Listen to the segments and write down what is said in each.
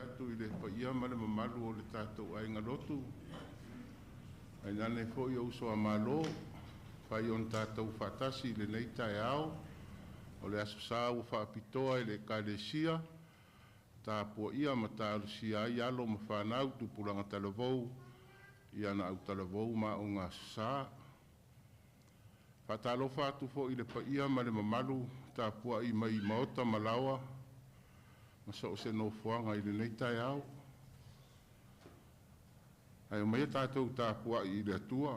Atu i le paia ma le mamalu o le tatou aiga lotu, tainane foi o uso a Malo, fai ona tatou faatasi i lenei taeao, o le Aso Sa ua faapitoa i le Ekalesia, tapuaia ma talosia ai alo ma fanau tupulaga talavou i ana autalavou ma aoga Aso Sa. Faatalofa atu foi i le paia ma le mamalu tapuai mai maota ma laoa ma so o se nofoaga i lenei taeao. Ae omaia tatou tapuai i le Atua.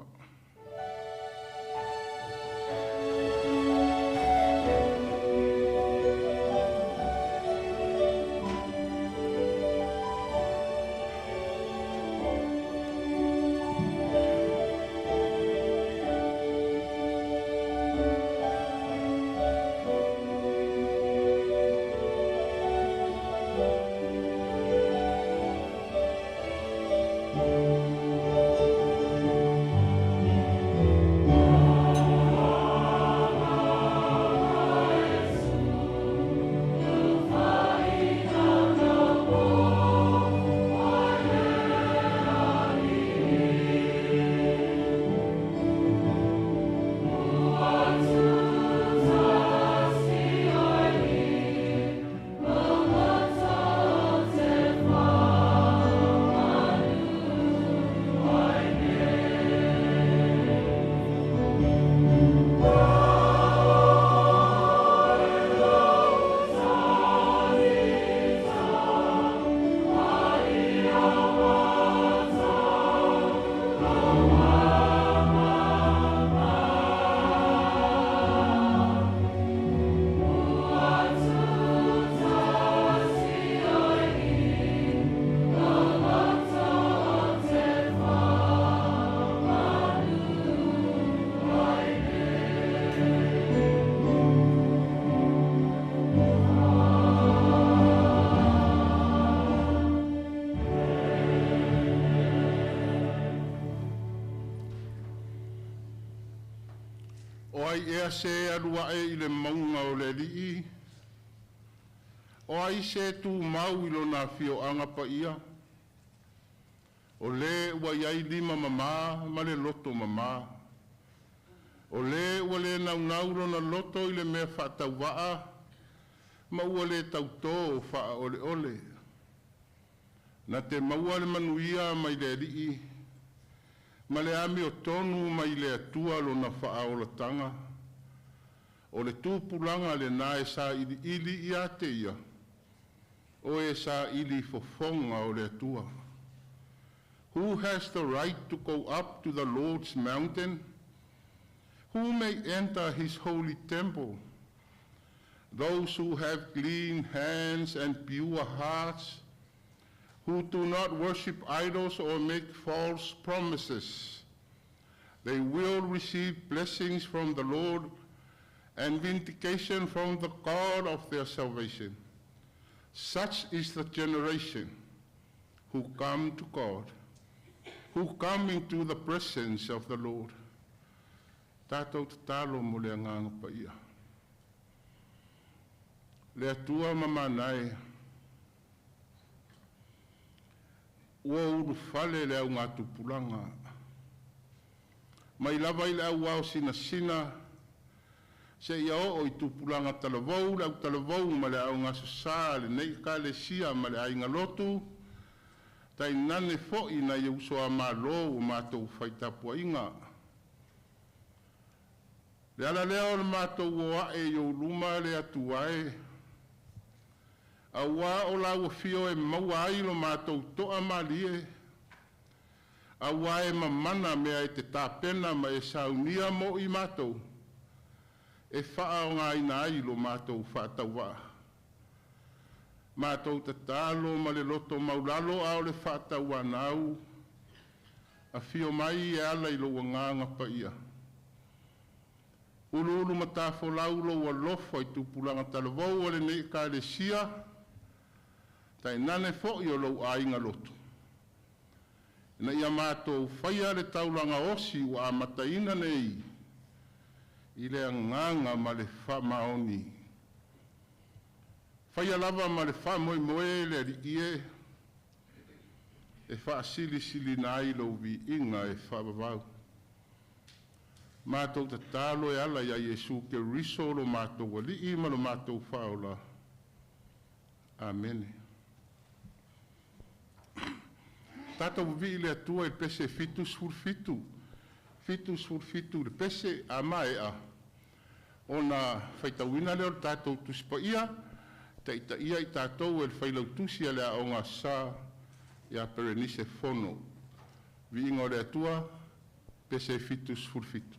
O ai ea se alu ae i le mauga o le Alii? O ai se tu mau i lona afioaga paia? O le ua i ai lima mamā ma le loto mamā, o le ua le naunau lona loto i le mea faatauvaa ma ua le tauto faaoleole. Na te maua le manuia mai le Alii ma le amiotonu mai le Atua lona faaolataga. O le tupulaga lena e sailiili ia te ia, o e saili fofoga o le Atua. Who has the right to go up to the Lord's mountain? Who may enter His holy temple? Those who have clean hands and pure hearts, who do not worship idols or make false promises. They will receive blessings from the Lord and vindication from the God of their salvation. Such is the generation who come to God, who come into the presence of the Lord. Tatou tatalo mo le agaga paia. Le Atua mamana e, ua ulufale le augatupulaga, mai lava i le au ao sinasina seia oo i tupulaga talavou, le autalavou ma le Aoga Aso Sa a lenei Ekalesia ma le aiga lotu, tainane foi nai uso a Malo ua matou fai tapuaiga. Le ala lea o le matou o ae i ou luma le Atua e, auā o lau afio e maua ai lo matou toamalie, auā e mamana mea e te tapena ma e saunia mo i matou, e faaaogaina ai lo matou faatauvaa. Matou tatalo ma le loto maualalo a o le faatauanau, afio mai e ala i lou agaga paia. Uluulumatafolau lou alofa i tupulaga talavou o lenei Ekalesia, tainane foi o lou aiga lotu, ina ia matou faia le taulaga osi ua amataina nei i le agaga ma le faamaoni. Faia lava ma le faamoemoe le Alii e, e faasilisiliina ai lou viiga e faavavau. Matou tatalo e ala ia Iesu Keriso lo matou Alii ma lo matou Faaola. Amene. Tatou vivii le Atua i le pese 77, 77 le pese a maea ona faitauina lea o le tatou Tusi Paia, taitaia i tatou e le failautusi a le Aoga Aso Sa ia Perenise Fono. Viiga o le Atua, pese 77.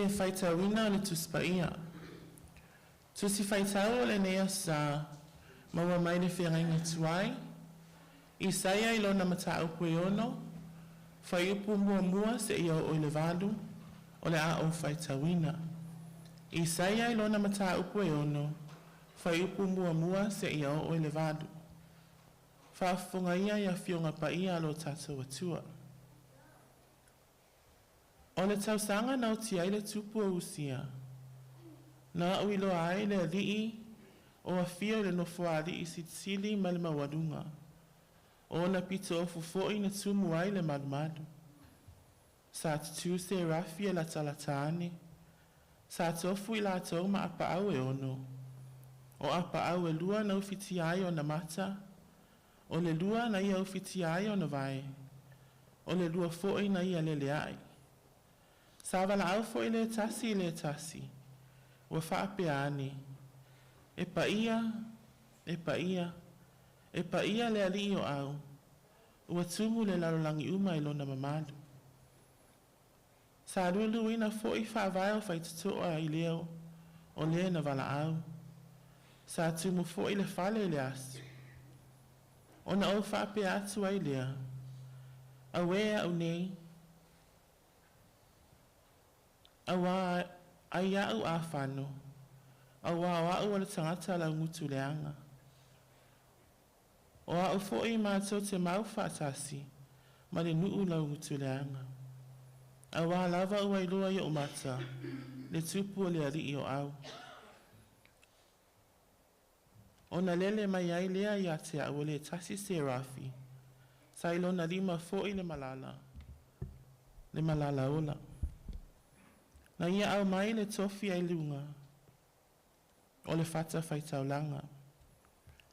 Le faitauina o le Tusi Paia. Tusi Faitau o lenei Aso Sa, maua mai le Feagaiga Tuai, Isaia i lona mataupu e 6, fuaiupu 1 seia oo i le 8, o le a ou faitauina. Isaia i lona mataupu e 6, fuaiupu 1 seia oo i le 8. Faafofoga ia i Afioga Paia a lo tatou Atua. O le tausaga na oti ai le tupu o Usia, na ou iloa ai le Alii o afio i le Nofoalii silisili ma le maualuga. O ona pitoofu foi na tumu ai le malumalu. Sa tutū serafi e latalata ane, sa tofu i latou ma apaau e 6. O apaau e 2 na ufitia ai ona mata, o le 2 na ia ufitia ai ona vae, o le 2 foi na ia lelea'i. Sa valaau foi le tasi i le tasi, ua faapea ane, e paia, e paia, e paia le Alii o au, ua tumu le lalolagi uma i lona mamalu. Sa luluina foi faavae o faitotoa i leo o le na valaau. Sa tumu foi le fale i le aso. Ona ou faapea atu ai lea, auē au nei, auā ai a'u afano, auā o a'u o le tagata laugutu leaga. O a'u foi matou te mau faatasi ma le nuu laugutu leaga. Auā lava ua iloa i o'u mata le tupu o le Alii o au. Ona lele mai ai lea ia te a'u o le tasi serafi, sa i lona lima foi le malala, le malala ola. Na ia aumai le tofi ai luga o le fatafaitaulaga.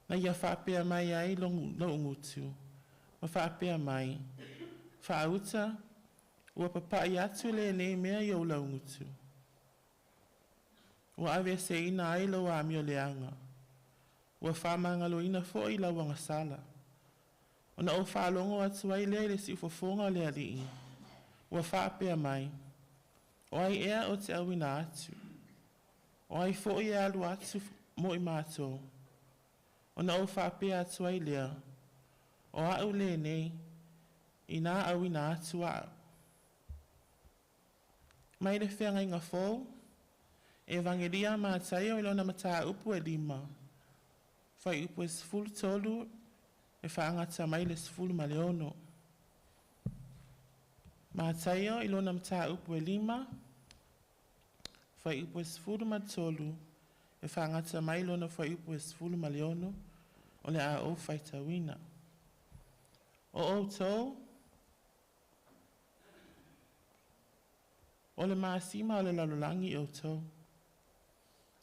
Na ia faapea mai ai lo'u gutu, ma faapea mai, faauta, ua papa'i atu lenei mea i ou laugutu. Ua aveeseina ai lou amioleaga, ua faamagaloina foi lau agasala. Ona ou faalogo atu ai lea i le siufofoga o le Alii, ua faapea mai, o ai ea ou te auina atu? O ai foi e alu atu mo i matou? Ona ou faapea atu ai lea, o a'u lenei, inā auina atu a'u. Mai le Feagaiga Fou, Evagelia a Mataio i lona mataupu e 5, fuaiupu e 13 e faagata mai le 16. Mataio i lona mataupu e 5, fuaiupu e 13 e faagata mai lona fuaiupu e 16, o le a ou faitauina. O outou, o le masima o le lalolagi outou.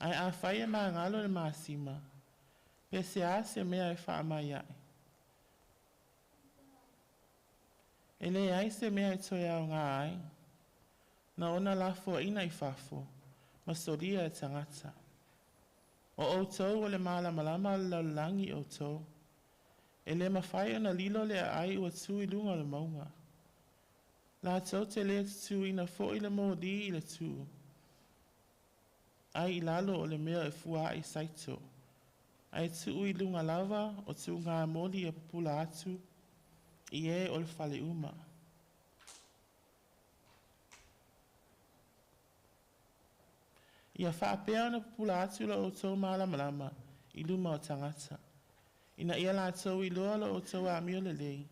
Ae afai e magalo le masima, pe se a se mea e faamai a'i. E leai se mea e toe aogā ai, na ona lafoaina i fafo, ma solia e tagata. O outou o le malamalama o le lalolagi outou. E le mafai ona lilo le aai ua tu i luga o le mauga. Latou te le tutuina foi le mōlī i le tuu, ai i lalo o le mea e fua'i saito, ae tuu i luga lava o tuugamoli e pupula atu i e o le fale uma. Ia faapea ona pupula atu lo outou malamalama i luma o tagata, ina ia latou iloa lo outou amio lelei,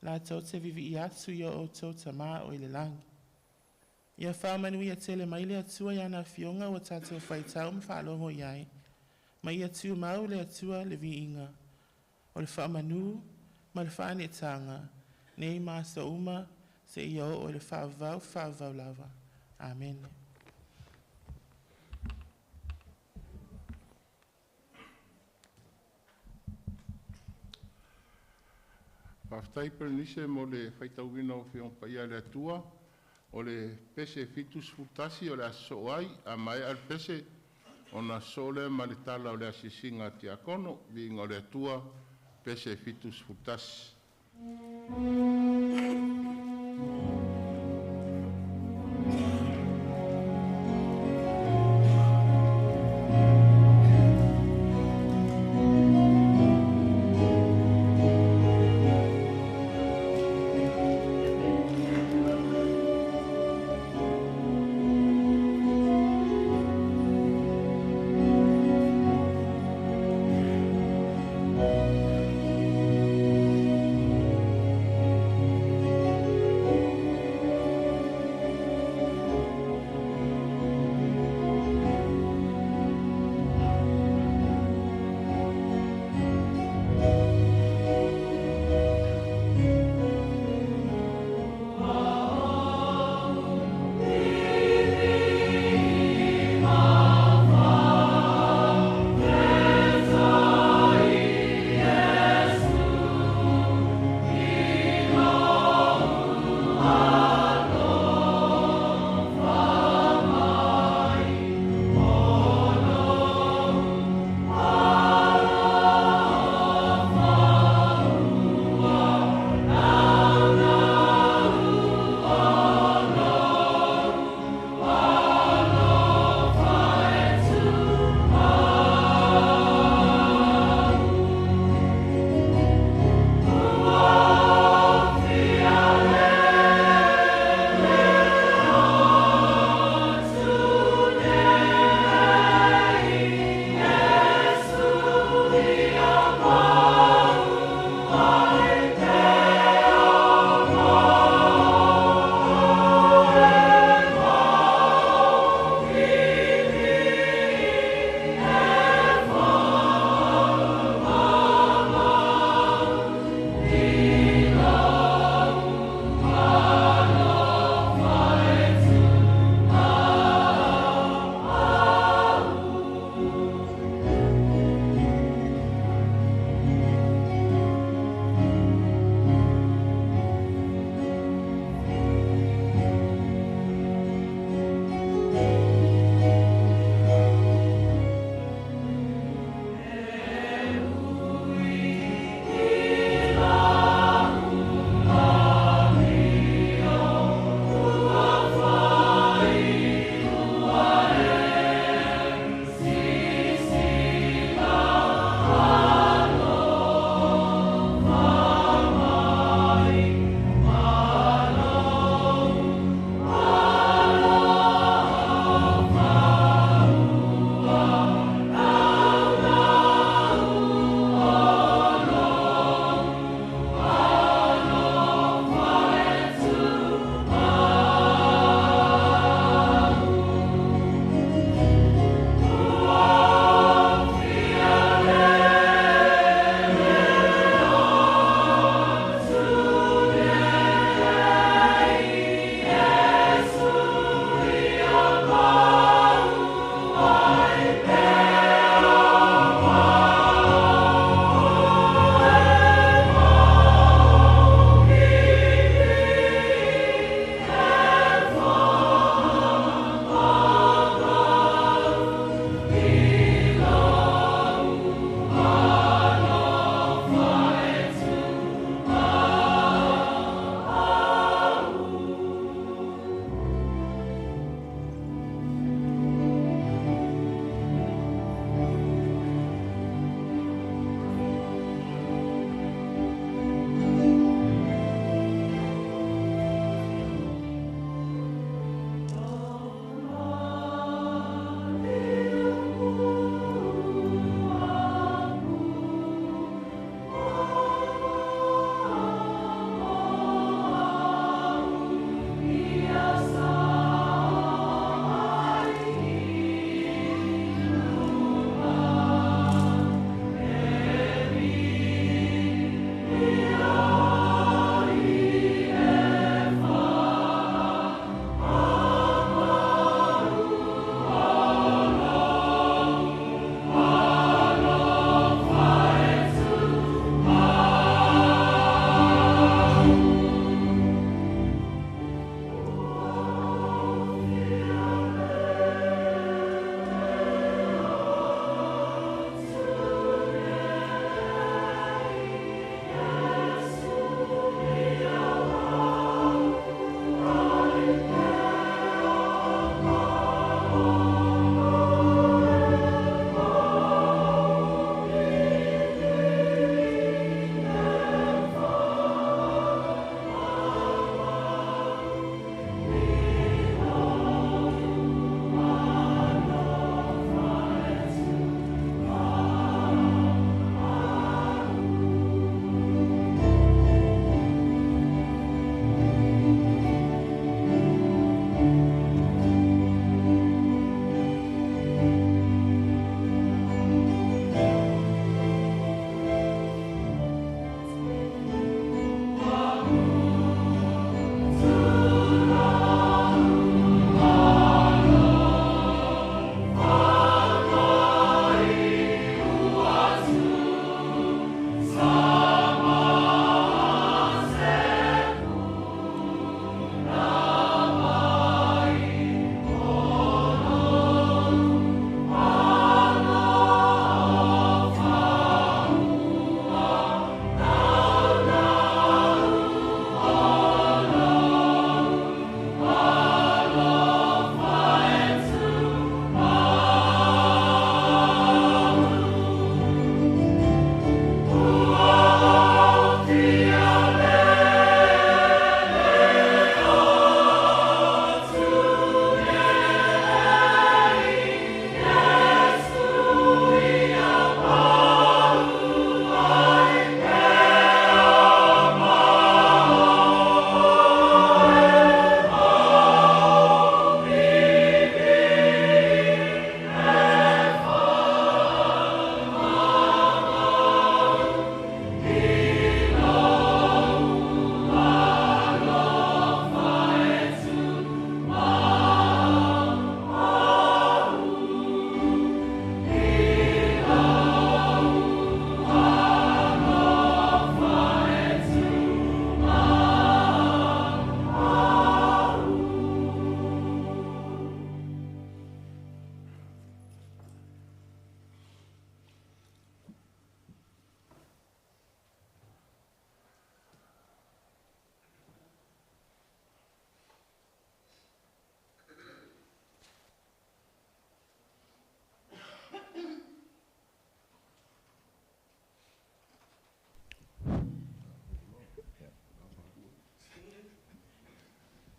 latou te vivi'i atu i o outou Tamā o i le lagi. Ia faamanuia tele mai le Atua i ana afioga ua tatou faitau ma faalogo i ai, ma ia tumau le Atua le viiga, o le faamanu ma le faaneetaga, nei ma aso uma, seia oo i le faavavau faavavau lava. Amene. Faafetai Perenise mo le faitauina o Afioga Paia a le Atua. O le pese 71 o le a sosoo ai, a maea le pese, ona sosoo lea ma le tala o le asiasiga a Tiakono. Viiga o le Atua, pese 71.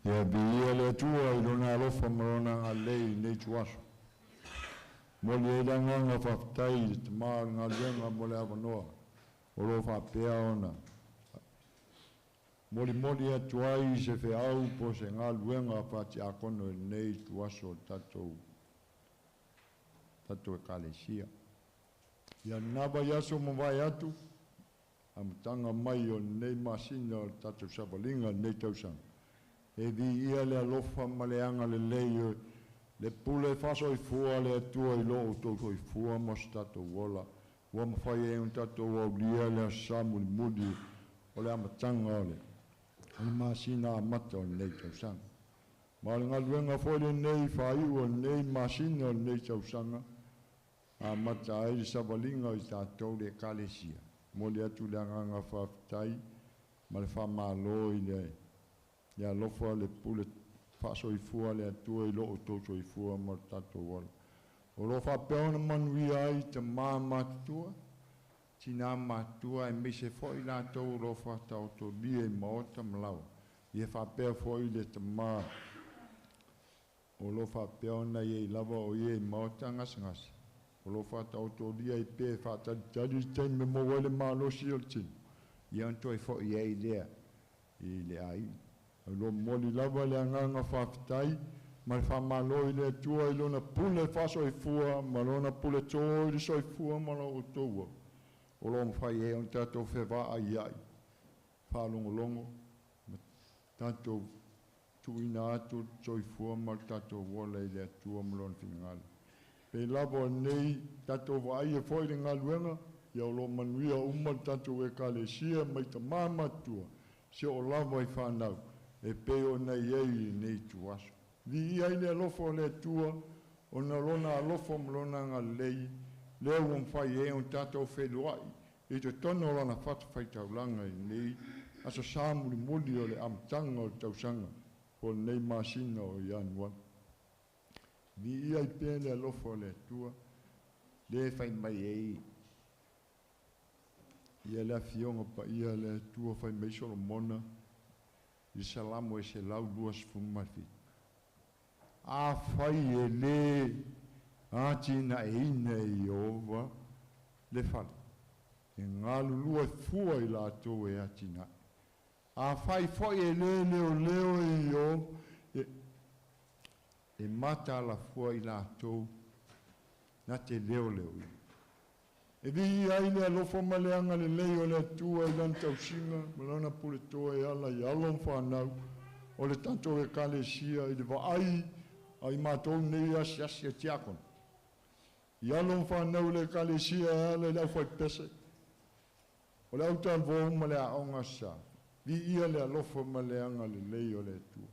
Ia viia le Atua i Lona alofa ma Lona agalelei i lenei ituaso. Momoli ai le agaga faafetai i le Tama o le galuega mo le avanoa o lo o faapea ona molimoli atu ai se feau po o se galuega faatiakono i lenei ituaso o le tatou tatou Ekalesia. Ia lena vaiaso ua mavae atu, amataga mai o lenei masina o le tatou savaliga i lenei tausaga, e viia le alofa ma le agalelei o le pule faasoifua a le Atua i lo outou soifua ma so tatou ola, ua mafai ai ona tatou aulia le Aso Sa mulimuli o le amataga o le masina amata o lenei tausaga. Ma o le galuega foi lenei faaiu o lenei masina o lenei tausaga, amata ai le savaliga o i tatou le Ekalesia. Momoli atu le agaga faafetai ma le faamalo i le alofa o le pule faasoifua a le Atua i lo outou soifua ma lo tatou ola. O lo o faapea ona manuia ai tama matutua, tina matutua, aemaise foi latou o lo o faataotolia i maota ma laoa. Ia faapea foi le tama o lo o faapea ona i ai lava o ia i maota gasegase, o lo o faataotolia ai pea e faatalitali le taimi e maua ai le malosi o le tino, ia ona toe foi ai lea i le aiga. O lo o momoli lava le agaga faafetai ma le faamalo i le Atua i Lona pule faasoifua ma Lona pule to i le soifua ma lo outou ola, o lo o mafai ai ona tatou fevaaiai, faalogologo ma tatou tuuina atu le soifua ma le tatou ola i le Atua ma Lona finagalo. Pei lava o lenei tatou vaaia foi le galuega, ia o lo o manuia uma le tatou Ekalesia mai tama matutua, se oo lava i fanau, e pei ona i ai i lenei ituaso. Viia ai le alofa o le Atua, ona o Lona alofa ma Lona agalelei, lea ua mafai ai ona tatou feiloai i totonu o Lona fatafaitaulaga i lenei Aso Sa mulimuli o le amataga o le tausaga po o lenei masina o Ianuari. Viia ai pea le alofa o le Atua, lea e fai mai ai ia le Afioga Paia a le Atua, fai mai Solomona i le Salamo e 127. Afai e lē atinaeina e Ieova le fale, e galulue fua i latou e atinae. Afai foi e lē leoleo e Ieova, e mataala fua i latou na te leoleoina. E viia ai le alofa ma le agalelei o le Atua i Lana tausiga ma Lana puletoa e ala i alo ma fanau o le tatou Ekalesia i le vaai a i matou nei asiasi a tiakono. I alo ma fanau o le Ekalesia e ala i le aufaipese, o le autalavou ma le aoga sa. Viia le alofa ma le agalelei o le Atua.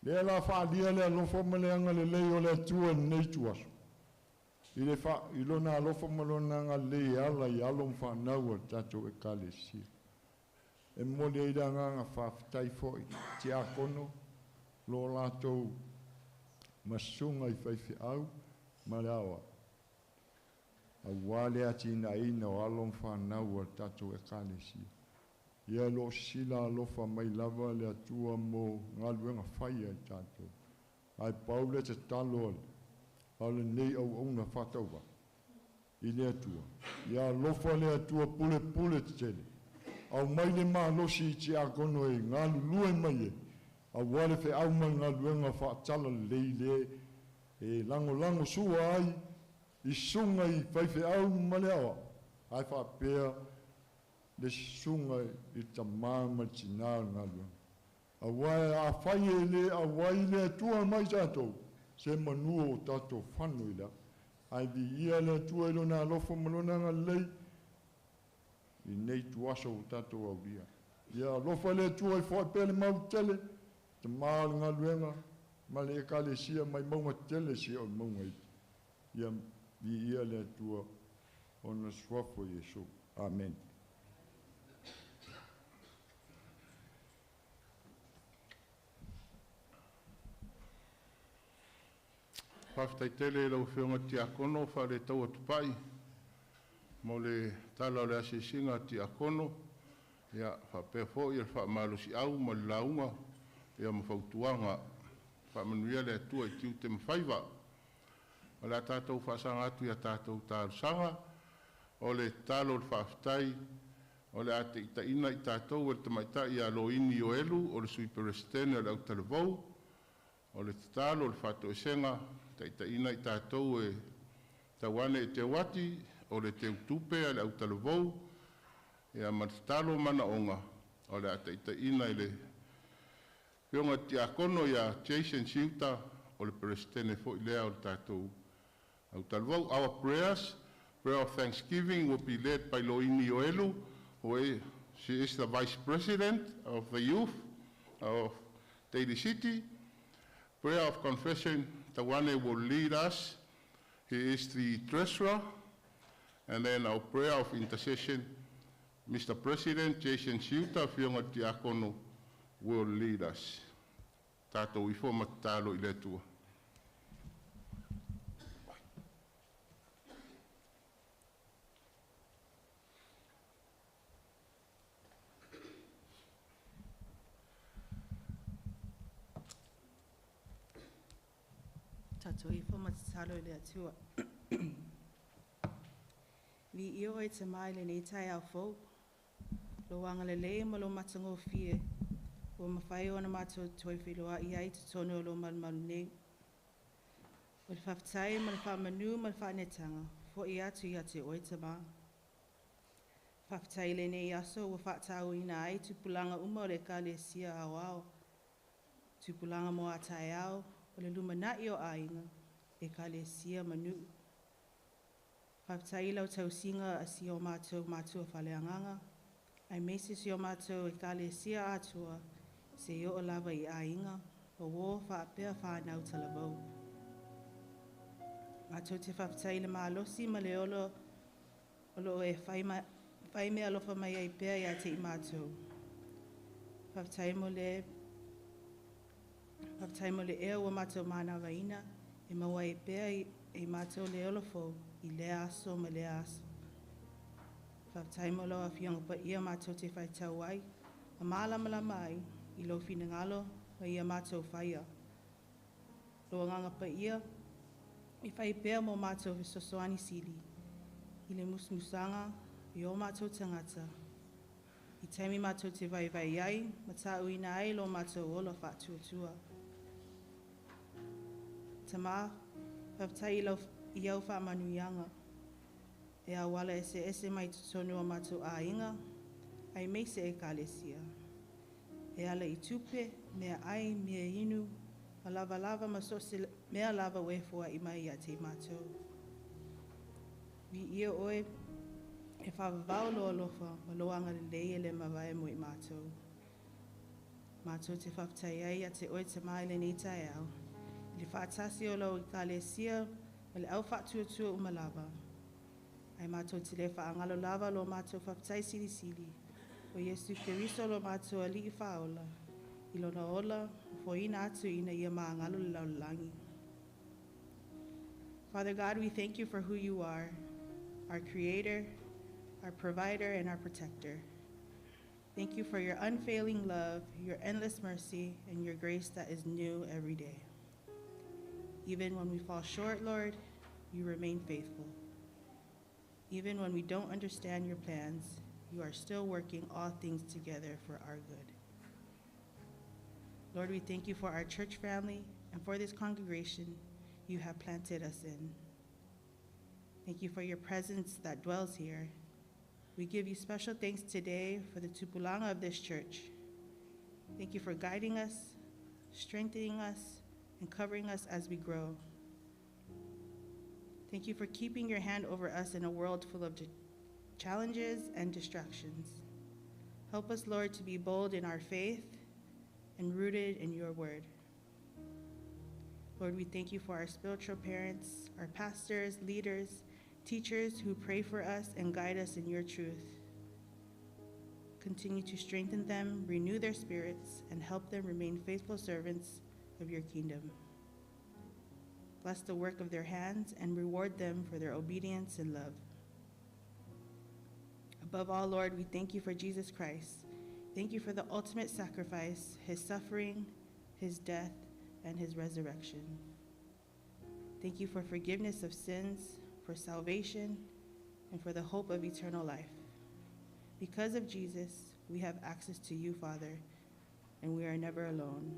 Lea la faaalia le alofa ma le agalelei o le Atua i lenei ituaso. I le fa, i lona alofa ma lona agalelei e ala i alo ma fanau a le tatou Ekalesia. E momoli ai le agaga faafetai foi tiakono lo latou masuga i faifeau ma le aoao, auā le atinaeina o alo ma fanau a le tatou Ekalesia. Ia o lo o sisila alofa mai lava le Atua mo galuega fai a i tatou. Ae pau le tatalo a lenei auauna faatauvaa i le Atua, ia alofa le Atua pulepule tetele, aumai le malosi i tiakono e galulue mai ai, auā le feau ma le galuega faatalalelei le e lagolago sua ai i susuga i faifeau ma le aoao, ae faapea le susuga i tama ma le tinā o le galuega. Auā afai e lē auai le Atua mai tatou, se manu o tatou fano i le afi. Ae viia le Atua i Lona alofa ma Lona agalelei i lenei ituaso ua tatou aulia. Ia alofa le Atua i foai pea le mau tele, tama o le galuega ma le Ekalesia mai mauga tele seia oo i mauga iti. Ia viia le Atua ona suafa o Iesu. Amen. Faafetai tele i lau Afioga i le Tiakono Faaletaua Tupai mo le tala o le asiasiga a Tiakono, ia faapea foi le faamalosiau ma le lauga ia ma fautuaga. Faamanuia le Atua i tiute ma faiva. O le a tatou faasaga atu ia tatou talosaga. O le tatalo o le faafetai o le a taitaiina i tatou e le tamaitai ia Loini Ioelu, o le Sui Peresetene o le Autalavou. O le tatalo o le faatoesega, taitaiina i tatou e Tauane Eteuati, o le Teutupe a le Autalavou, ia ma le tatalo o manaoga o le a taitaiina e le Afioga i le Tiakono ia Jason Siuta, o le Peresetene foi lea o le tatou Autalavou. Our prayers, prayer of thanksgiving will be led by Loini Ioelu, who is, she is the Vice President of the Youth of Daly City. Prayer of confession, Tawane will lead us. He is the treasurer. And then our prayer of intercession, Mr. President Jason Siuta, Afioga Tiakono, will lead us. Tatou ifo ma tatalo i le Atua. Tatou ifo ma tatalo i le Atua. Viia oe Tama i lenei taeao fou. Lou agalelei ma lou matagofie ua mafai ona matou toe feiloai ai i totonu o lo malumalu nei. O le faafetai ma le faamanu ma le faaneetaga, fo'i atu ia te oe Tama. Faafetai i lenei aso ua faatauaina ai tupulaga uma o le Ekalesia Aoao, tupulaga mo a taeao, o le lumanai o aiga, Ekalesia ma nuu. Faafetai i lau tausiga a si o matou matua faaleagaga, aemaise si o matou Ekalesia atoa, seia oo lava i aiga, o uō faapea whānau talavou. Matou te faafetai i le malosi ma le ola o lo o e fai, ma, fai meaalofa mai ai pea ia te i matou. Faafetai mo le ea ua matou manavaina e maua ai pea i, e matou le ola fou i lea aso ma lea aso. Faafetai mo lau afioga paia matou te faitau ai, ma malamalama ai i lou finagalo ma ia matou faia. Lou agaga paia e fai pea mo matou fesoasoani sili i le musumusuga i o matou tagata. I taimi matou te vaivai ai, ma tāuina ai lo matou ola faatuatua. Tama, faafetai i, lau, i au faamanuiaga. E auala eseese mai totonu o matou aiga, aemaise Ekalesia. E ala i tupe, meaai, mea inu, ma lavalava ma so o se mea lava ua e foai mai ia te i matou. Viia oe e faavavau lou alofa ma lou agalelei e le mavae mo i matou. Matou te faafetai ai ia te oe Tama i lenei taeao. I le faatasi o lau Ekalesia ma le au faatuatua uma lava. Ae matou te le faagalo lava lo matou faafetai silisili. O Iesu Keriso lo matou Alii faaola. I lona ola, foaiina atu ina ia magalo le lalolagi. Father God, we thank you for who you are, our creator, our provider, and our protector. Thank you for your unfailing love, your endless mercy, and your grace that is new every day. Even when we fall short, Lord, you remain faithful. Even when we don't understand your plans, you are still working all things together for our good. Lord, we thank you for our church family and for this congregation you have planted us in. Thank you for your presence that dwells here. We give you special thanks today for the tupulaga of this church. Thank you for guiding us, strengthening us, and covering us as we grow. Thank you for keeping your hand over us in a world full of challenges and distractions. Help us, Lord, to be bold in our faith and rooted in your word. Lord, we thank you for our spiritual parents, our pastors, leaders, teachers who pray for us and guide us in your truth. Continue to strengthen them, renew their spirits, and help them remain faithful servants of your kingdom. Bless the work of their hands and reward them for their obedience and love. Above all, Lord, we thank you for Jesus Christ. Thank you for the ultimate sacrifice, his suffering, his death, and his resurrection. Thank you for forgiveness of sins, for salvation, and for the hope of eternal life. Because of Jesus, we have access to you, Father, and we are never alone.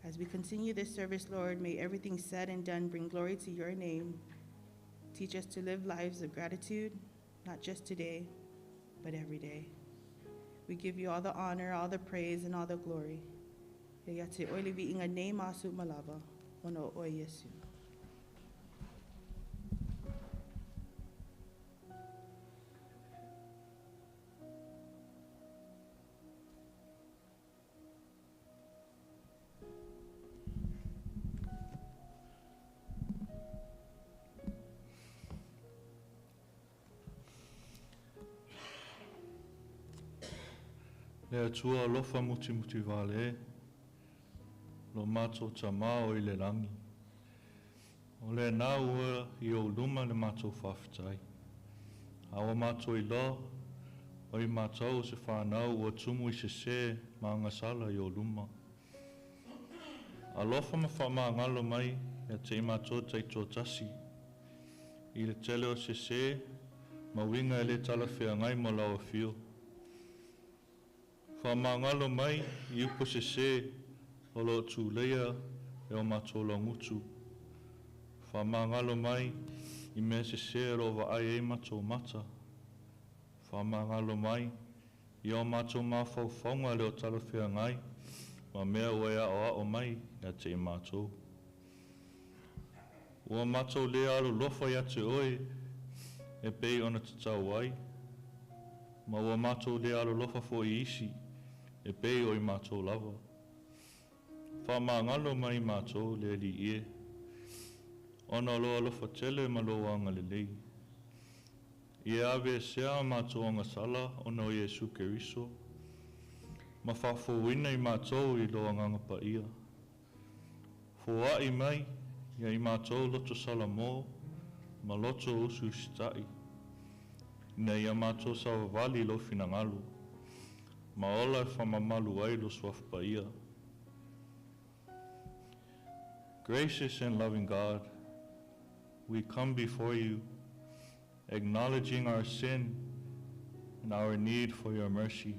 As we continue this service, Lord, may everything said and done bring glory to your name. Teach us to live lives of gratitude, not just today, but every day. We give you all the honor, all the praise, and all the glory. E ia te oe le viiga nei ma aso uma lava, ona o oe Iesu. Le Atua alofa mutimutivale e, lo matou Tamā o i le lagi. O lenā ua i ou luma le matou faafetai. A ua matou iloa, o i matou o se fanau ua tumu i sesē ma agasala i ou luma. Alofa ma faamagalo mai ia te i matou taitoatasi, i le tele o sesē ma uiga e le talafeagai mo lau afio. Faamagalo mai i upu sesē o lo o tuleia e o matou lagutu. Faamagalo mai i mea sesē o lo o vaai ai matou mata. Faamagalo mai i o matou mafaufauga le o talafeagai ma mea ua e aʻoaʻo mai ia te i matou. Ua matou le alolofa ia te oe e pei ona tatau ai, ma ua matou le alolofa foi i isi e pei o i matou lava. Faamagalo mai matou le Alii e, ona o lou alofa tele ma lou agalelei. Ia aveesea a matou agasala ona o Iesu Keriso, ma faafouina i matou i lou Agaga Paia. Foai mai ia i matou loto salamo ma loto usiusitaʻi, ina ia matou savavali i lou finagalo, ma ola e faamamalu ai lou Suafa Paia. Gracious and loving God, we come before you, acknowledging our sin and our need for your mercy.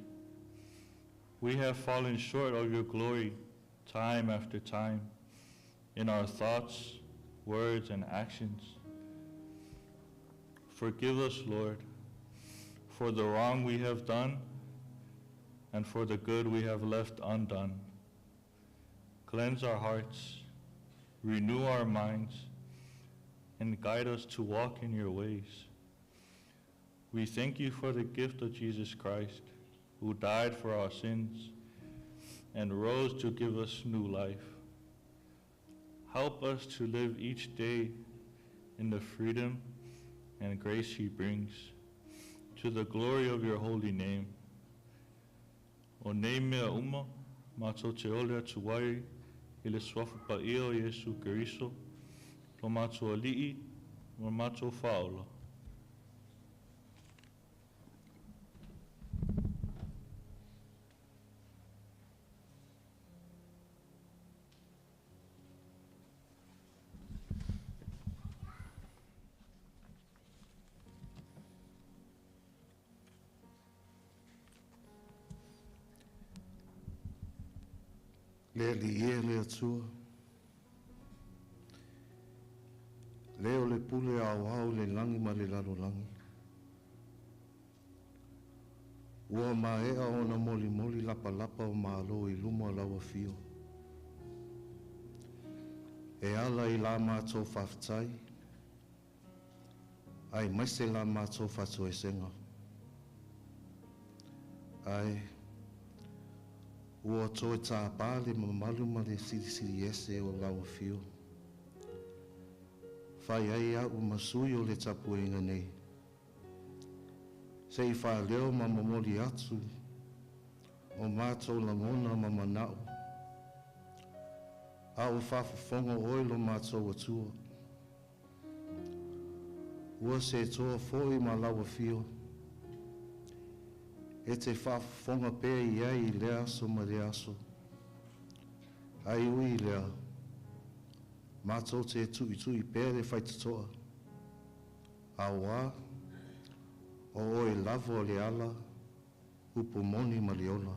We have fallen short of your glory time after time in our thoughts, words, and actions. Forgive us, Lord, for the wrong we have done and for the good we have left undone. Cleanse our hearts, renew our minds, and guide us to walk in your ways. We thank you for the gift of Jesus Christ, who died for our sins and rose to give us new life. Help us to live each day in the freedom and grace he brings, to the glory of your holy name. O nei mea uma, matou te ole atu ai i le Suafa Paia o Iesu Keriso, lo matou Alii ma lo matou Faaola. Le Alii e le Atua, le o le pule aoao i le lagi ma le lalolagi. Ua maea ona molimoli lapalapa o Malo i luma o lau afio. E ala i la matou faafetai, aemaise la matou faatoesega. Ae, ua toe tāpā le mamalu ma le silisili ese o lau afio. Fai ai a'u ma sui o le tapuaiga nei. Se i faaleo ma momoli atu o matou lagona ma mana'o, a o faafofoga oe lo matou Atua. Ua setoa foi ma lau afio, e te faafofoga pea i ai i lea aso ma lea aso. Ai ui lea, mātou te tuitui pea le faitotoa. Auā, o oe lava o le ala, upu moni ma le ola.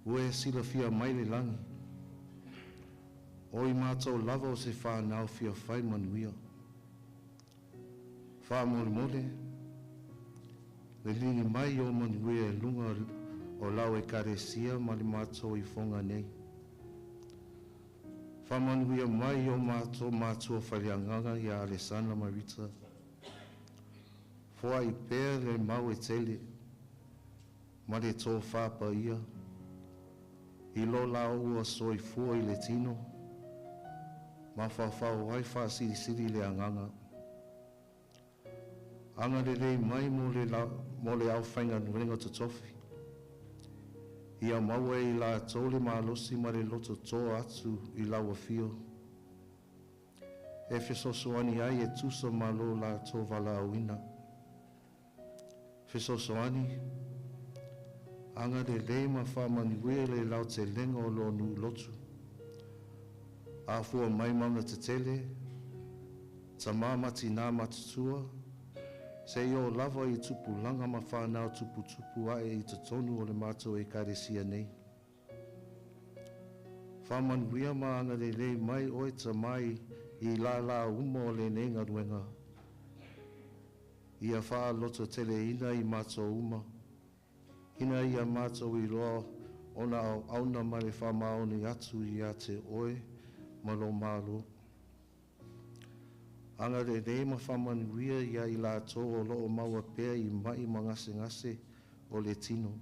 Ua e silafia mai le lagi, o i mātou lava o se whānau fia whai manuia. Whāmolemole, le lini mai o manuia e lunga o lau ekalesia ma le mātou i Foga nei. Whāmanuia mai o mātou mātua whalianganga ia Alessandra Marita. Foa i pēr le mau e tele, ma le tō whāpa ia, i lo la ua soifua i le tino, ma whawhau ai whaasilisili le anganga. Anga le lei mai mo le, la, mo le au whainga nuenga totofi. Ia maua i la tōle malosi ma le loto toa atu i lau afio. E fesoasoani ai e tusa ma lo la tō valaauina. Fesoasoani, anga le lei ma whaamanuia le lautelega o lo nuu lotu. Afua mai mauna tetele, tamā ma tinā matutua, se i o lava i tupulaga ma whānau tuputupu ae i totonu o le mātou ekalesia nei. Whāmanuia ma anga le lei mai oe ta mai i la la uma o le nei galuega. Ia whaaloto tele ina i mātou uma. Ina ia mātou i loa ona au auna ma le whamaoni atu i a te oe ma lo malo. Anga le lei ma whamanuia ia i lātou o loo maua pea i mai ma ngase ngase o le tino.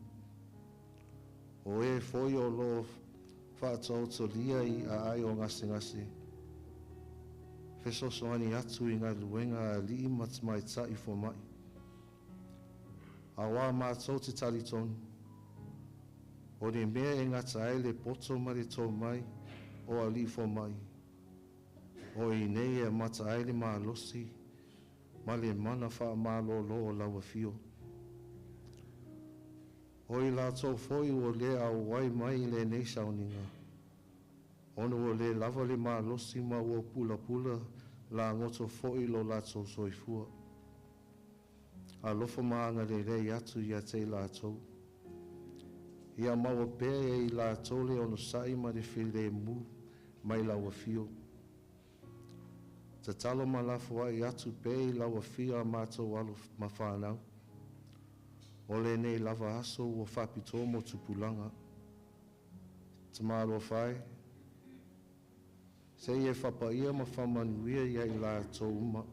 O e foi o loo whaatautolia i a ai o ngase ngase. Fesoasoani atu i ngā luenga a lii ma te mai tai fo mai. A wā mātou te talitonu. O le mea e ngata ai le poto ma le tō mai o a lii fo mai. O i nei e mata ai le malosi ma le mana wha malolo o lau afio. O i lātou foi ua le au wai mai i le nei sauninga. Ona ua le lava le malosi ma ua pula pula la ngoto foi lo lātou soifua. Alofa ma anga le lei atu ia te lātou. Ia maua pea e i lātou le ono sai ma le while mu mai lau afio. Tatalo ma lafo ai atu pe i lau afia a mātou alo ma whānau. O le nei lava aso ua whapito mo tupulanga. Te māro whai. Se i e whapaia ma whamanuia ia i lātou uma.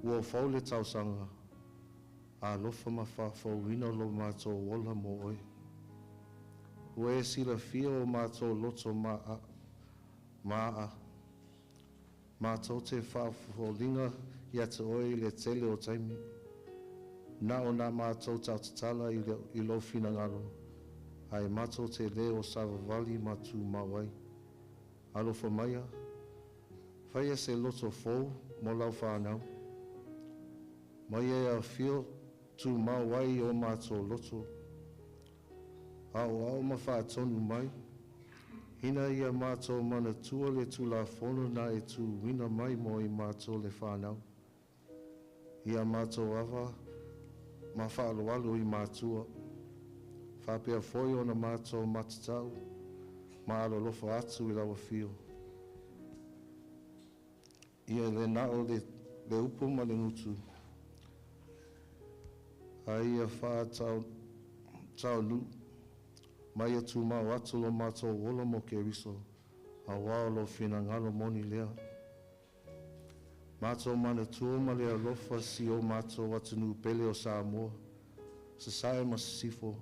Ua fau le tausanga. Alofa ma whawhauina lo mātou ola mo oe. Ua e silafia o mātou loto maa. Maa. Mātou te whawholinga ia te oe i le tele o taimi. Nā o nā mātou tautatala i, le, i lo whinangalo. Ai mātou te leo savavali ma tū mawai. Alofa maia. Whaia se loto fou mo lau whānau. Mai e a whio tū mawai o mātou loto. A o ao ma whaatonu mai. Ina ia mātou mana tua le tūlafono nā e tū wina mai mo i mātou le whānau. Ia mātou ava ma whaaloalo i mātua. Whapea foi ona mātou matatau, ma alolofa atu i lau afio. Ia le nao le, le upu ma le ngutu. A ia wha tau, tau nu, mai atu mau atu lo mātou ola mo ke riso, a wao lo whinangalo moni lea. Mātou mana tua ma le alofa si o mātou atunu pele o Samoa, sa sae ma sifo,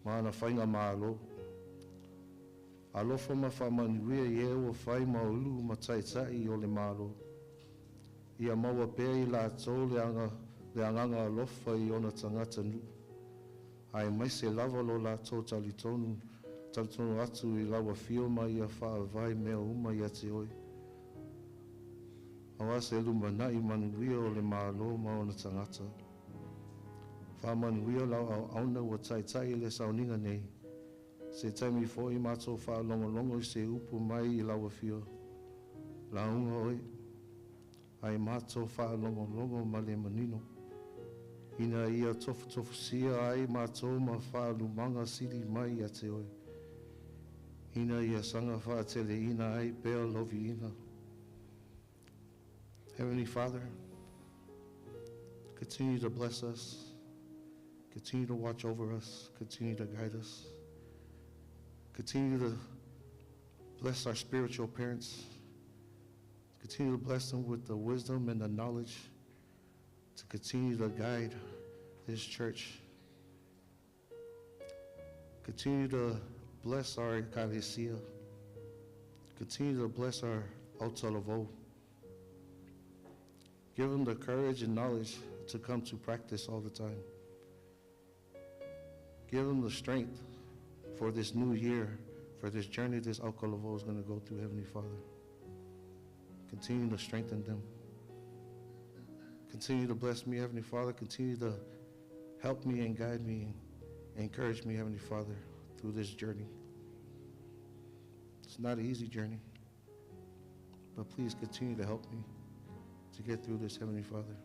ma ana whainga mālo. Alofa ma whamanuia i e ua whai maulu ma taitai o le mālo. Ia maua pea i lātou le, anga, le anganga alofa i ona tangata nu. Ai mai se lava lo lātou talitonu, talitonu atu i lau afio ma ia whaavai mea uma ia te oi. Awa se lumanai manuia o le mālo ma ona tangata. Whamanuia lau au auna ua taitai le sauninga nei. Se taimi fo'i matou fa'alogologo i se upu mai i lau afio, lauga oe, ae matou fa'alogologo ma le manino, ina ia tofutofusia ai matou ma fa'alumaga sili mai ia te oe, ina ia saga fa'ateleina ai pea lou viiga. Heavenly Father, continue to bless us, continue to watch over us, continue to guide us, continue to bless our spiritual parents, continue to bless them with the wisdom and the knowledge to continue to guide this church. Continue to bless our Ekalesia. Continue to bless our Autalavou. Give them the courage and knowledge to come to practice all the time. Give them the strength for this new year, for this journey this Autalavou is going to go through, Heavenly Father. Continue to strengthen them. Continue to bless me, Heavenly Father. Continue to help me and guide me and encourage me, Heavenly Father, through this journey. It's not an easy journey, but please continue to help me to get through this, Heavenly Father.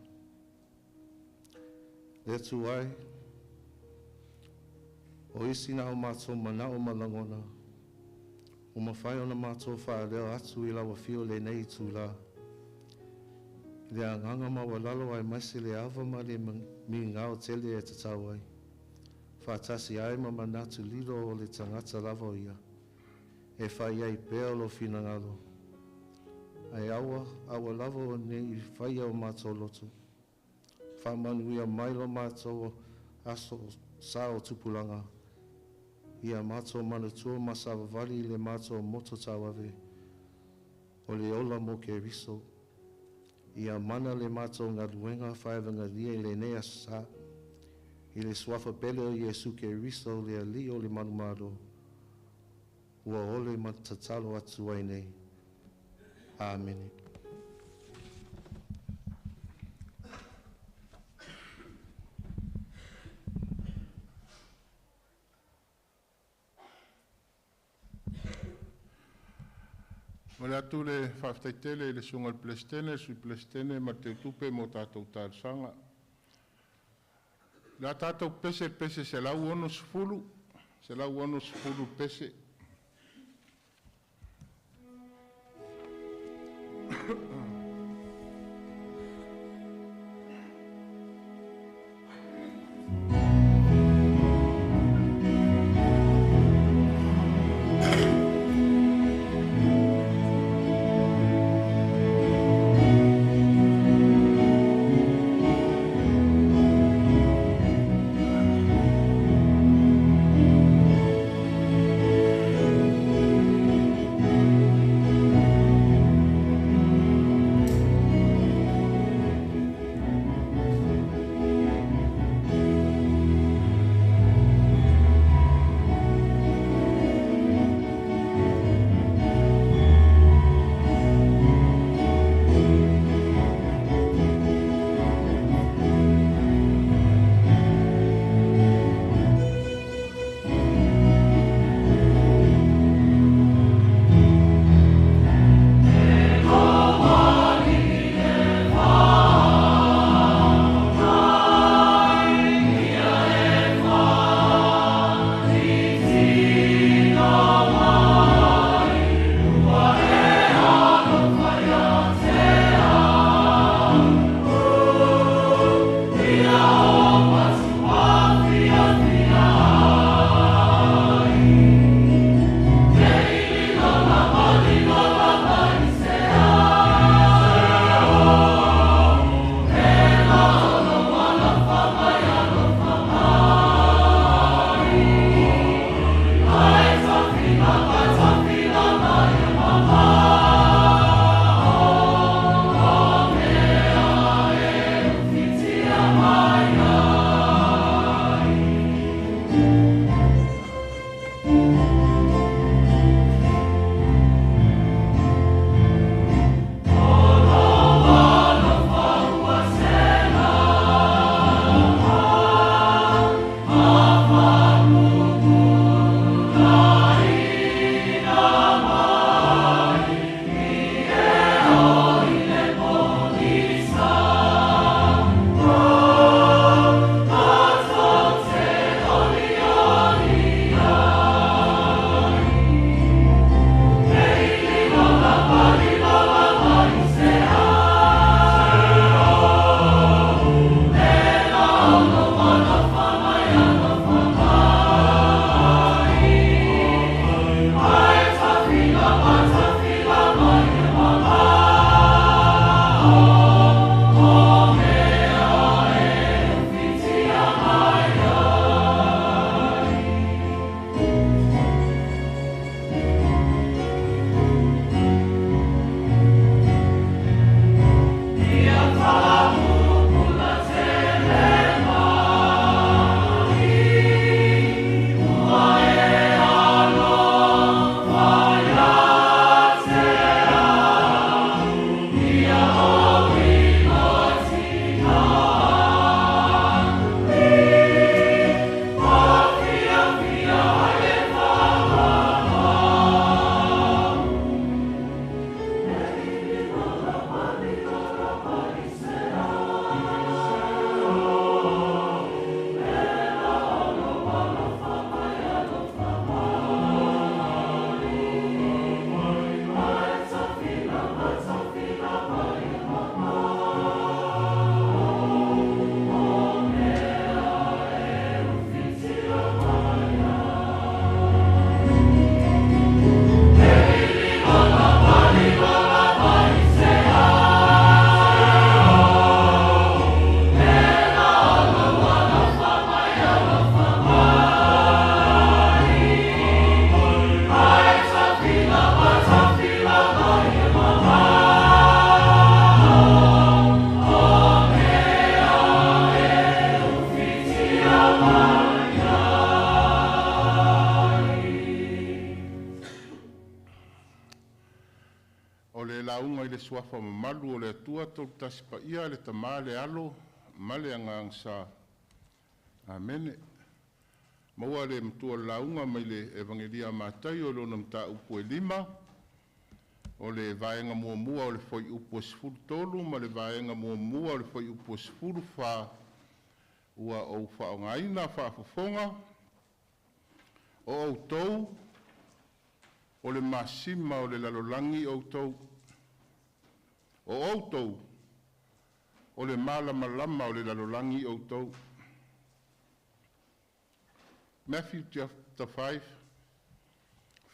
Le Atua e, o isi na o matou mana'o ma lagona, ua mafai ona matou fa'aleo atu i lau afio lenei itulā. I le agaga maualalo aemaise le ava ma le migao tele e tatau ai. Faatasi ai ma manatu lilo o le tagata lava o ia, e fai ai pea lou finagalo. Ae aua, aua lava ne i faia o matou loto. Faamanuia mai lo matou aso sa o tupulaga. Ia matou manatua ma savavali i le matou moto tauave, o le ola mo Keriso. Ia mana le matou galuega faevagelia i lenei aso sa. I le suafa pele o Iesu Keriso le Alii o le manumalo, ua ole ma tatalo atu ai nei. Amene. Momoli atu le faafetai tele i le susuga i le Peresetene, le Sui Peresetene ma le Teutupe mo tatou talosaga. O le a tatou pepese i le pese 160, 160 le pese. le suafa mamalu o le Atua Tolutasi Paia, le Tamā, le Alo ma le Agaga Sa. Amene. Maua le matua o le lauga mai le Evagelia a Mataio i lona mataupu e 5, o le vaega muamua o le fuaiupu e 13 ma le vaega muamua o le fuaiupu e 14 ua ou faaaogaina faafofoga. O outou o le masima o le lalolagi outou. O outou o le malamalama o le lalolagi outou. Matthew chapter 5,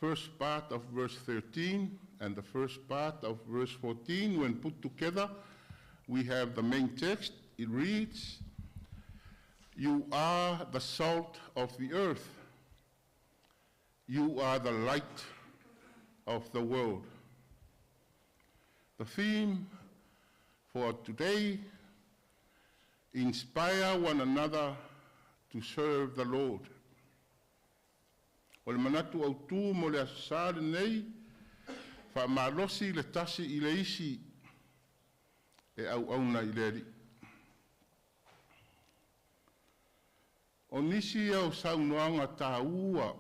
first part of verse 13 and the first part of verse 14, when put together, we have the main text. It reads, "You are the salt of the earth. You are the light of the world." The theme for today, inspire one another to serve the Lord. O le manatu autū mo le Aso Sa lenei, faamalosi le tasi i le isi e auauna i le Alii. O nisi ia o saunoaga tāua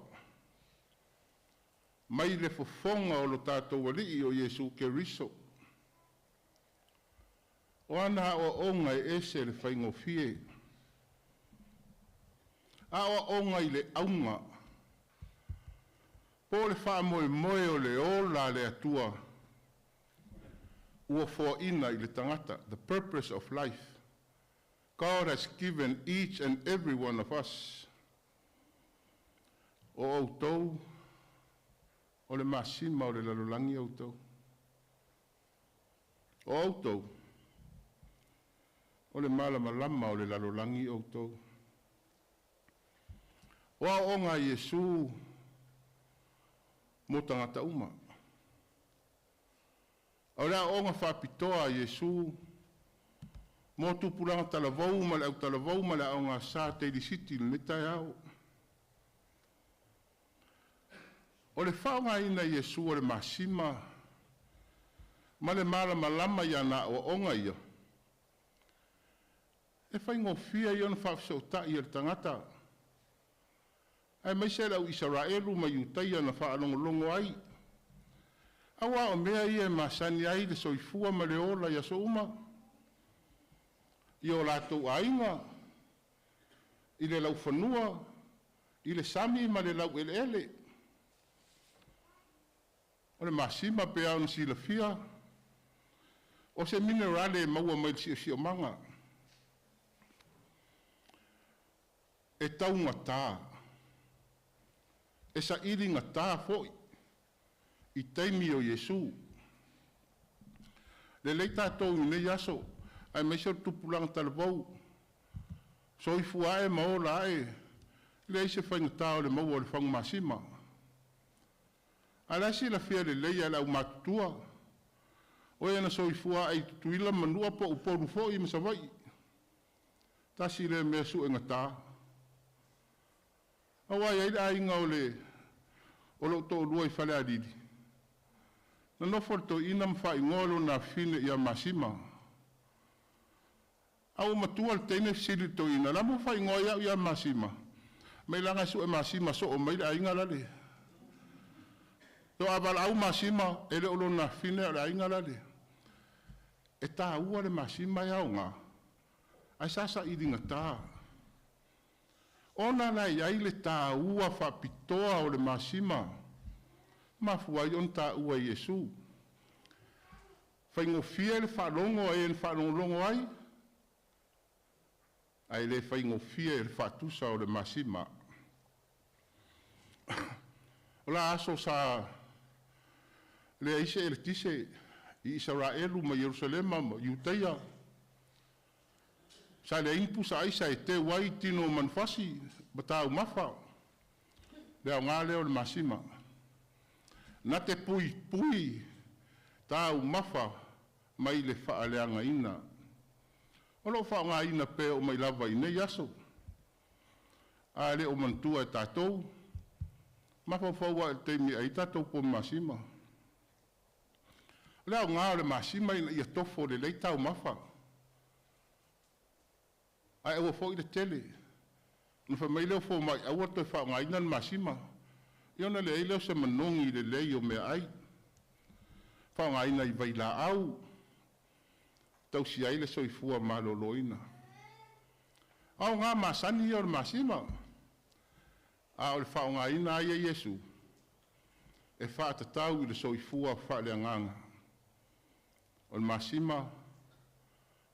mai le fofoga o lo tatou Alii o Iesu Keriso. O ana aoaoga e ese le faigofie. Aoaoga i le auga, po o le faamoemoe o le ola a le Atua ua foaina i le tagata, the purpose of life God has given each and every one of us. O outou o le masima o le lalolagi outou. O outou o le malamalama o le lalolagi outou. O aoaoga a Iesu mo tagata uma. O le aoaoga faapitoa a Iesu mo tupulaga talavou ma le autalavou ma le aoga sa Daly City i lenei taeao. O le faaaogaina e Iesu o le masima ma le malamalama i ana aoaoga ia, e faigofie ia ona faafesootai e le tagata, aemaise le au Isaraelu ma Iutaia na faalogologo ai. Auā o mea ia e masani ai le soifua ma le ola i aso uma, i o latou aiga, i le laufanua, i le sami ma le laueleele. O le masima pei ona silafia, o se minerale e maua mai le siosiomaga. E taugata, e saili gata foi i taimi o Iesu. Lelei tatou i lenei aso, aemaise o le tupulaga talavou, soifua ae ma ola ae, leai se faigata o le maua o le fagu masima. A o la e silafia lelei e le aumatutua, o e na soifua ae i Tutuila ma Manua po o Upolu foi ma Savaii. Tasi lea mea suegata. Aua e i ai le aiga o le o lou toalua i Falealili, na nofo le toeaina ma faaigoa lona afafine ia Masima. A ua matua le teine fesili i le toeaina, o le a le mea ua faaigoa ai au ia Masima? Mai leaga e sue masima soo mai le aiga lale. So a valaau masima, e le o lona afafine a o le aiga lale. E tāua le masima e aoga, ae sa saili gata. Ona la e i ai le tāua faapitoa o le masima, mafua ai ona taua e Iesu. Faigofie le faalogo a e na faalogologo ai, ae le faigofie le faatusa o le masima. O la aso sa leai se eletise i Isaraelu ma Ierusalema ma Iutaia. Sa leai ni pusa aisa e teu ai tino o manufasi ma taumafa. Le aoga lea o le masima. Na te puipui taumafa mai le faaleagaina. O lo o faaaogaina pea oo mai lava i nei aso. A le o manatua e tatou, mafaufau lava i le taimi e ai tatou pomu masima. O le aoga o le masima ina ia tofo lelei taumafa. Ae aua foi le tele. Ona fai mai lea o fomai, aua le toe faaaogaina le masima. Ia ona leai lea o se manogi lelei o meaai. Faaaogaina i vailaau, tausia ai le soifua maloloina. Aoga masani ia o le masima. A o le faaaogaina lava ia e Iesu, e faatatau i le soifua faaleagaga. O le masima,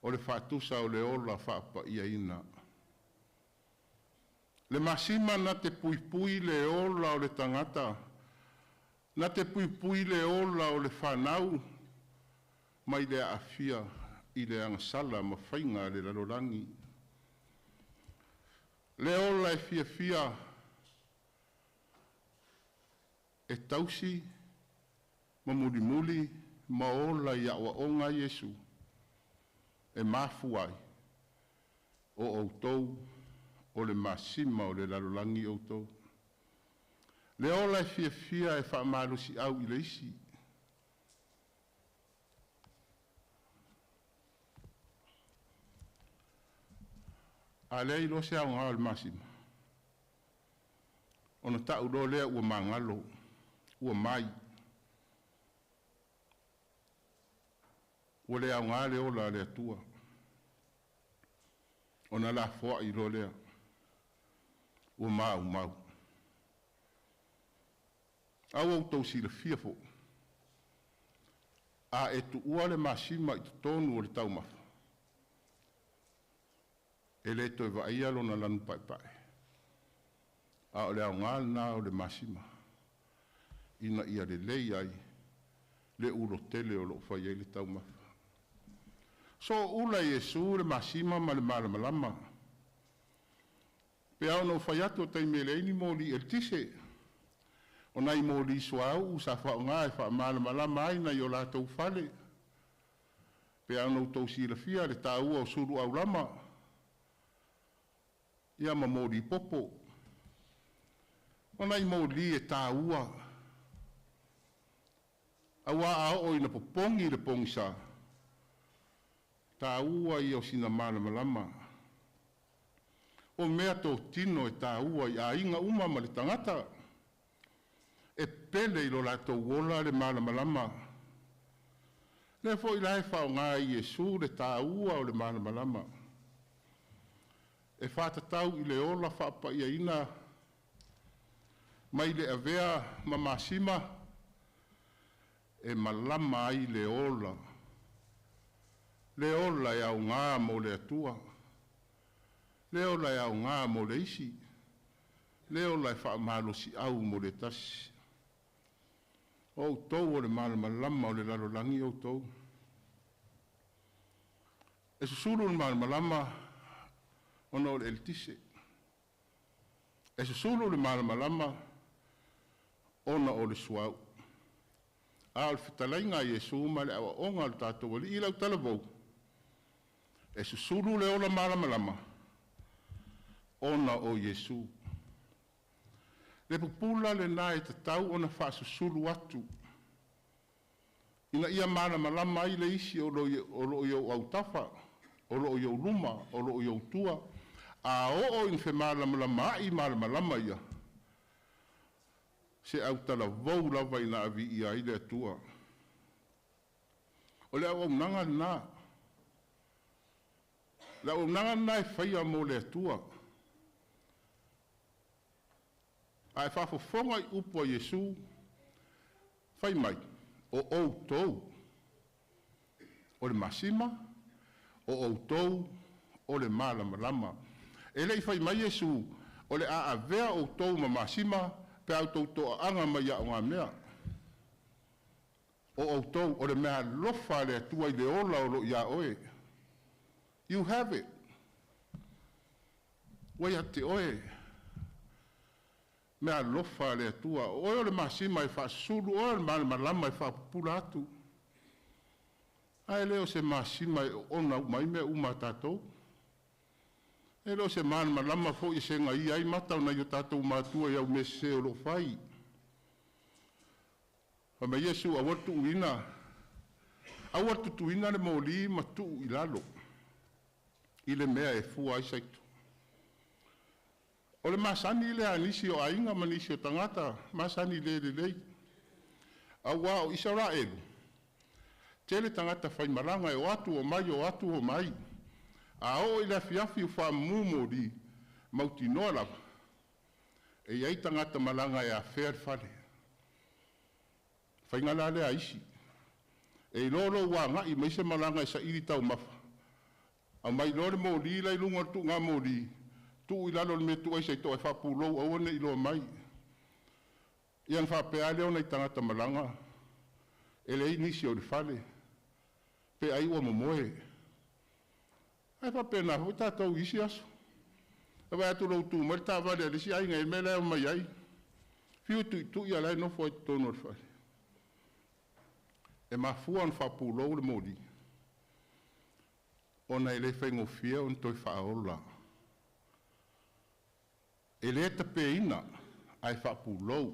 o le faatusa o le ola faapaiaina. Le masima na te puipui le ola o le tagata, na te puipui le ola o le fanau mai le aafia i le agasala ma faiga a le lalolagi. Le ola e fiafia e tausi ma mulimuli ma ola i aoaoga a Iesu e mafua ai o outou o le masima o le lalolagi outou. Le ola e fiafia e faamalosiau i le isi. A leai loa se aoga o le masima, ona tau loa lea ua magalo, ua mai, ua le aoga le ola a le Atua, ona lafoai loa lea, ua maumau. A ua outou silafia foi, a e tuua le masima i totonu o le taumafa, e le toe vaaia lona lanu paepae. A o le aoga lena o le masima, ina ia lelei ai le ulotele o lo o fai ai le taumafa. Sooula e Iesu le masima ma le malamalama. Pe a ona ou fai atu o taimi e leai ni moli eletise. O nai moli suauu sa faaaoga e faamalamalama ai nai o latou fale. Pe a ona outou silafia le taua o sulu aulama, ia ma moli popo. O nai moli e taua, aua a oo ina popogi le pogisa, taua ia o sina malamalama. O meatotino e taua i aiga uma ma le tagata, e pele i lo latou ola le malamalama. Lea foi la e faaaoga e Iesu le taua o le malamalama e faatatau i le ola faapaiaina mai le avea ma masima e malama ai le ola, le ola e aoga mo le Atua, le ola e aoga mo le isi, le ola e faamalosiau mo le tasi. O outou o le malamalama o le lalolagi outou. E susulu le malamalama ona o le eletise. E susulu le malamalama ona o le suauu. A o le fetalaiga a Iesu ma le aoaoga a le tatou Alii i lau talavou, e susulu le ola malamalama ona o Iesu. Le pupula lena e tatau ona faasusulu atu ina ia malamalama ai le isi o lo o i ou autafa, o lo o i ou luma, o lo o i ou tua. A oo ina femalamalamaai malamalama ia, se autalavou lava ina aviia ai le Atua. O le auaunaga lena. Le auaunaga lena e faia mo le Atua. A e faafofoga i upu a Iesu, fai mai, o outou o le masima, o outou o le malamalama. E le i fai mai Iesu, o le a avea outou ma masima pe a outou toaaga mai aogamea. O outou o le meaalofa a le Atua i le ola o lo o ia oe. You have it. Ua ia te oe. Meaalofa a le Atua. O oe o le masima e faasusulu, o oe o le malamalama e faapupula atu. Ae le o se masima e oona uma ai mea uma a tatou. E le o se malamalama foi e segaia ai mata o nai o tatou matua i au mea sese o lo o fai. Fai mai Iesu, aua le tuuina Aua le tutuina le moli ma tuu i lalo i le mea e fua ai saito. O le masani lea a nisi o aiga ma nisi o tagata, masani le lelei. Auā o Isaraelu, tele tagata faimalaga e o atu omai, o atu omai. A oo i le afiafi ua faamumu moli, mautinoa lava e i ai tagata malaga e afea le fale. Faiga la lea a isi, e iloa lou agai mai se malaga e saili taumafa, aumai loa le moli la i luga o le tuugamoli, tuu i lalo i le mea e tuu ai saito ae faapulou aua ne i iloa mai. Ia ona faapea lava lea o nai tagata malaga, e leai nisi o i le fale, pe ai ua momoe. Ae faapena foi tatou i isi aso. E vaai atu loa ua tu mai le taavale a le isi aiga e i ai le mea la e omai ai, fiu e tuitui a o la e nofo lava i totonu o le fale. E mafua ona faapulou le moli, ona e le faigofie ona toe faaola. E le tapeina ae faapulou,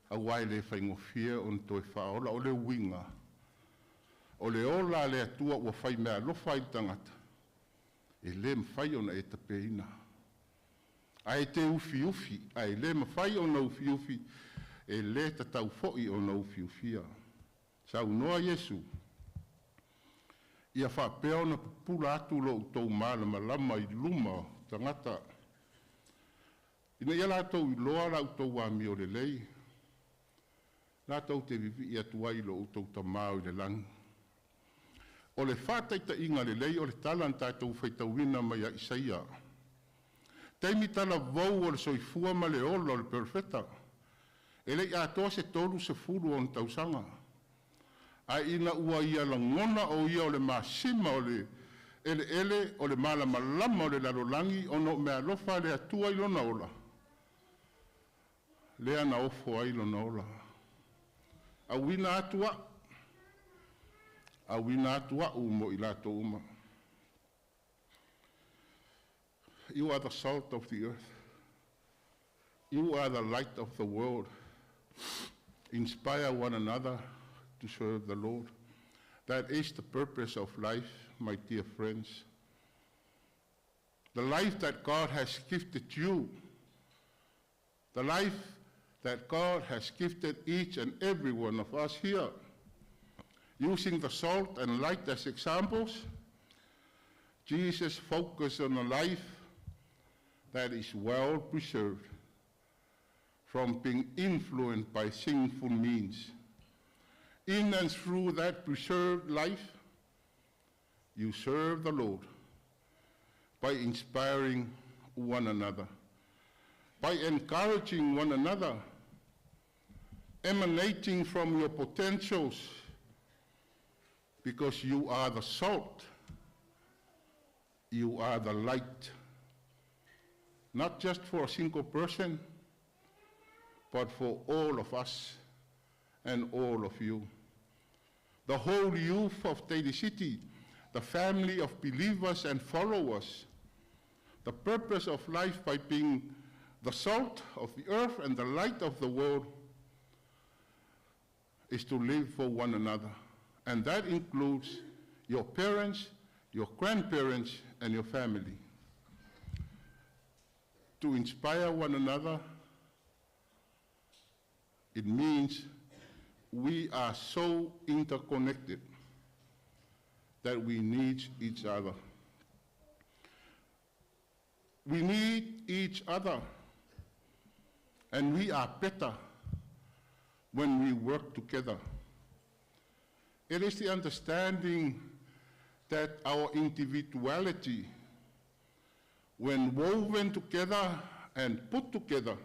aua e le faigofie ona toe faaola. O le uiga, o le ola a le Atua ua faimeaalofa ai i le tagata, e le mafai ona e tapeina. Ae e te ufiufi, ae le mafai ona ufiufi, e le tatau foi ona ufiufia. Saunoa Iesu, ia faapea ona pupula atu lo outou malamalama i luma o tagata, ina ia latou iloa la outou amiolelei, latou te vivii atu ai i lo outou Tama o i le lagi. O le faataitaiga lelei o le tala na tatou faitauina mai ia Isaia. Taimi talavou o le soifua ma le ola o le Perofeta, e le i atoa se 30 ona tausaga, ae ina ua ia lagona o ia o le masima o le eleele o le malamalama o le lalolagi ona o meaalofa a le Atua i lona ola, lea na ofo ai lona ola. Auina atu a'u, auina atu a'u mo i latou uma. You are the salt of the earth. You are the light of the world. Inspire one another to serve the Lord. That is the purpose of life, my dear friends. The life that God has gifted you, the life that God has gifted each and every one of us here. Using the salt and light as examples, Jesus focused on a life that is well preserved from being influenced by sinful means. In and through that preserved life, you serve the Lord by inspiring one another, by encouraging one another, emanating from your potentials, because you are the salt, you are the light, not just for a single person, but for all of us and all of you. The whole youth of Daly City, the family of believers and followers, the purpose of life by being the salt of the earth and the light of the world is to live for one another. And that includes your parents, your grandparents, and your family. To inspire one another, it means we are so interconnected that we need each other. We need each other, and we are better when we work together. It is the understanding that our individuality, when woven together and put together,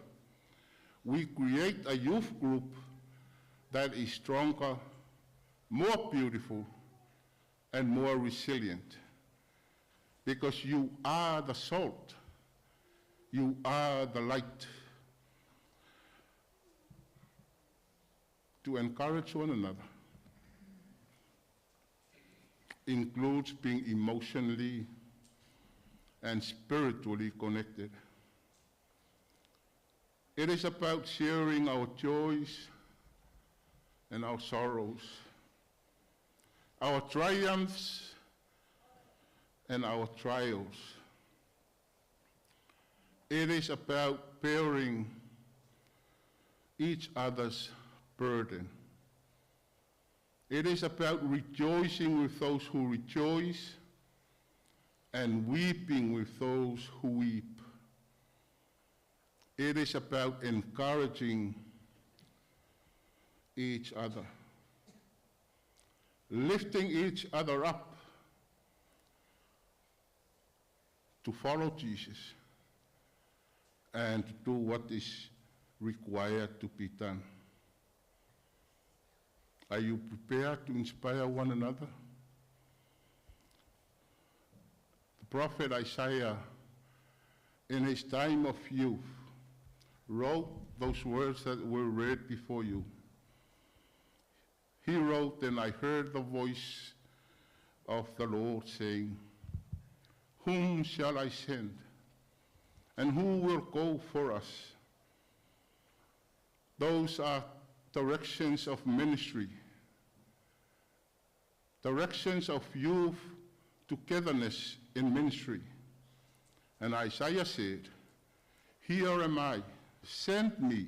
we create a youth group that is stronger, more beautiful, and more resilient. Because you are the salt, you are the light. To encourage one another includes being emotionally and spiritually connected. It is about sharing our joys and our sorrows. our triumphs and our trials. It is about bearing each other's burden. It is about rejoicing with those who rejoice and weeping with those who weep. It is about encouraging each other, lifting each other up to follow Jesus and to do what is required to be done. Are you prepared to inspire one another? The prophet Isaiah, in his time of youth, wrote those words that were read before you. He wrote, "And I heard the voice of the Lord saying, 'Whom shall I send? And who will go for us?'" Those are directions of ministry, directions of youth togetherness in ministry. And Isaiah said, "Here am I, send me."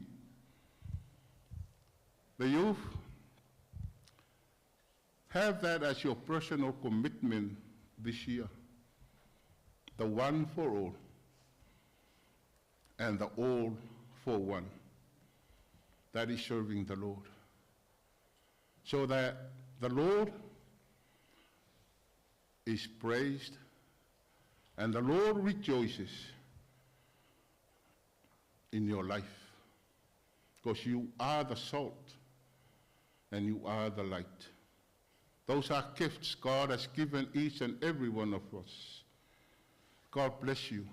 The youth, have that as your personal commitment this year, the one for all and the all for one. That is serving the Lord. So that the Lord is praised and the Lord rejoices in your life, because you are the salt and you are the light. Those are gifts God has given each and every one of us. God bless you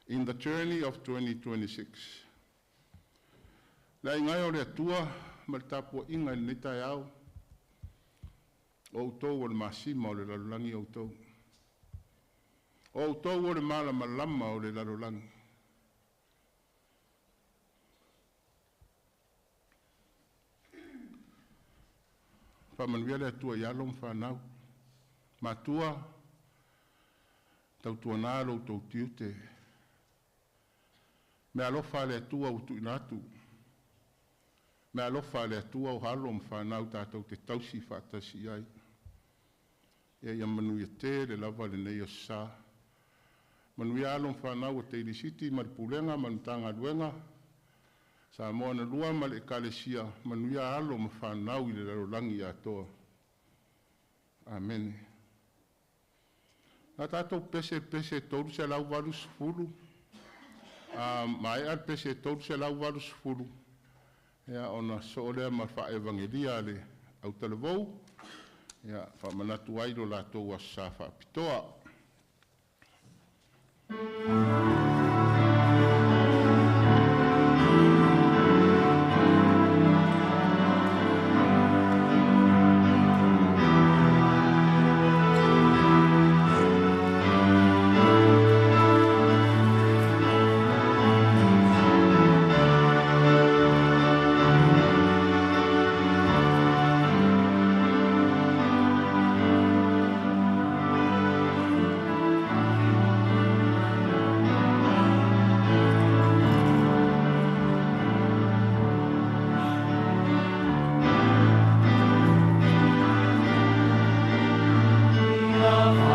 in the journey of 2026. Le aiga o le Atua ma le tapuaiga i lenei taeao, o outou o le masima o le lalolagi outou. O outou o le malamalama o le lalolagi. Faamanuia le Atua i alo ma fanau. Matua, tautuana lo outou tiute. Me alofa le Atua ua tuuina atu. Me alofa le Atua o alo ma fanau tatou te tausi faatasi ai. Ia manuia tele lava lenei aso sa. Manuia alo ma fanau o Teilisiti ma le Pulega ma le Matagaluega, Samoa na lua ma le Ekalesia, manuia alo ma fanau i le lalolagi atoa. Amene. Na tatou pese pese 380, maea le pese 380, ia ona soo lea ma faaevagelia le autalavou, ia faamanatu ai lo latou aso sa faapitoa. Love.